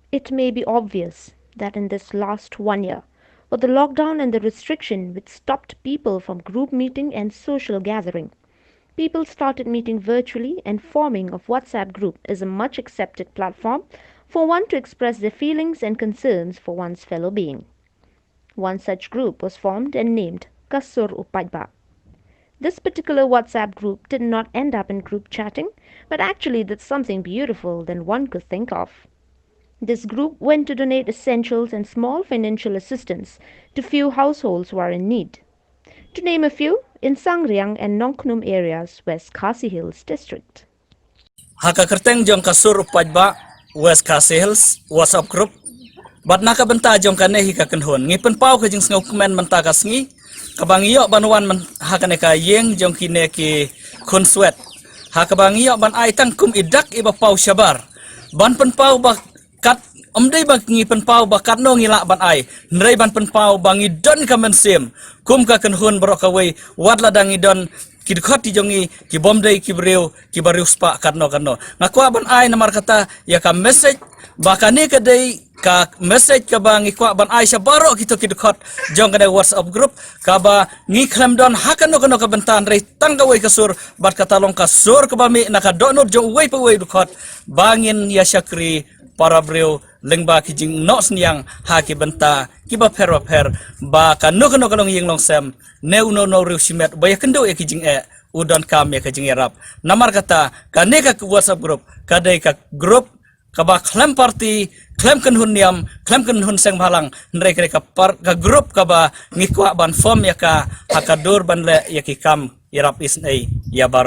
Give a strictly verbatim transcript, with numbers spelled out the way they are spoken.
It may be obvious that in this last one year, with the lockdown and the restriction which stopped people from group meeting and social gathering, people started meeting virtually, and forming of WhatsApp group is a much accepted platform for one to express their feelings and concerns for one's fellow being. One such group was formed and named Kasur Upajba. This particular WhatsApp group did not end up in group chatting, but actually did something beautiful than one could think of. This group went to donate essentials and small financial assistance to few households who are in need. To name a few, in Sangriang and Nongkhnum areas, West Khasi Hills District. Ha ka kyrteng jong Kasur Upajba West Khasi Hills WhatsApp group, bad na ka bynta jong kane hi ka kynhun, ngi pynpaw ka jingsngew kmen mynta ka sngi, kaba ngi ïoh ban wan myn ha kane ka ïing jong kine ki khun swet, ha kaba ngi ïoh ban ai tang kum i dak iba paw shabar, ban pynpaw ba kat, ym dei ba ngi pynpaw ba katno ngi lah ban ai, hynrei ban pynpaw ba ngi don ka mynsiem kum ka kynhun baroh kawei, wat lada ngi don ki dkhot ki jong ngi ki bym dei ki briew kiba riewspah katno katno. Nga kwah ban ai namar kata ïa ka message, ba kane ka dei ka message kaba ngi kwah ban ai sha baroh kito ki dkhot jong kane WhatsApp group, kaba ngi khlem don ha kano kano ka bynta, hynrei tang kawei ka sur, bad kata long ka sur kaba mih na ka dohnud jong uwei pa uwei u dkhot, ba ngin ïa shakri para briew lyngba ki jingnoh synñiang ha ki bynta kiba pher bapher, ba kano kano ka longïing longsem ne uno uno u riewshimet ba ïakynduh ïa ki jingeh, u donkam ïa ka jingïarap. Namar kata kane ka WhatsApp group ka dei ka group kaba khlem party, khlem kynhun niam, khlem kynhun seng bhalang, hynrei ka dei ka par-, ka group kaba ngi kwah ban form ïa ka ha ka dur ban leh ïa ki kam ïarap isynei ïa baroh.